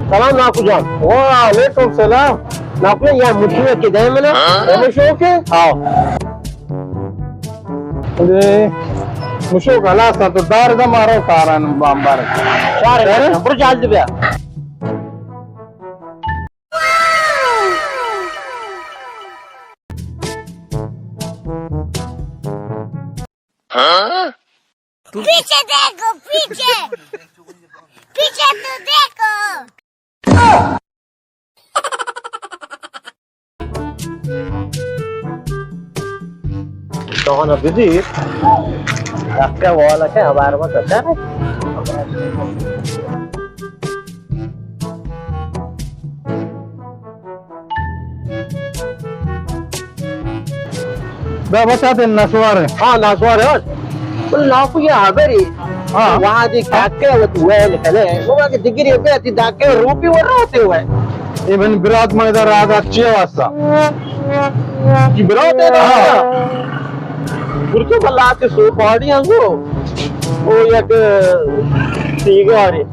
سلام ناکو جان۔ وعلیکم سلام۔ ناکو جان، یا مشوکے دے منا۔ ہاں؟ مشوکے؟ ہاں۔ دے، مشوک ہلاس تو دار دا مارو کاران بامبار۔ شار ہے؟ برو جلد بیا۔ پیچھے دیکھو، پیچھے۔ پیچھے تو دیکھو۔ تو نا بدی۔ دکا والا کے ہبار مت اچھا۔ دا بچا تے نسوار ہے۔ ہاں، نسوار ہے۔ تو ناکو یہ ہبری۔ ہاں۔ وہاں دی دکا وہ تو ویل کنے۔ وہ کہ دگری پہ تی دکا روپی وہ روتے ہوئے۔ اے من برات مئے دا راز اچھی واسطہ۔ کی برات ہے نا؟ ہاں۔ برتو بلا تے سو پاڑی ہنگو۔ او یک سیگاری۔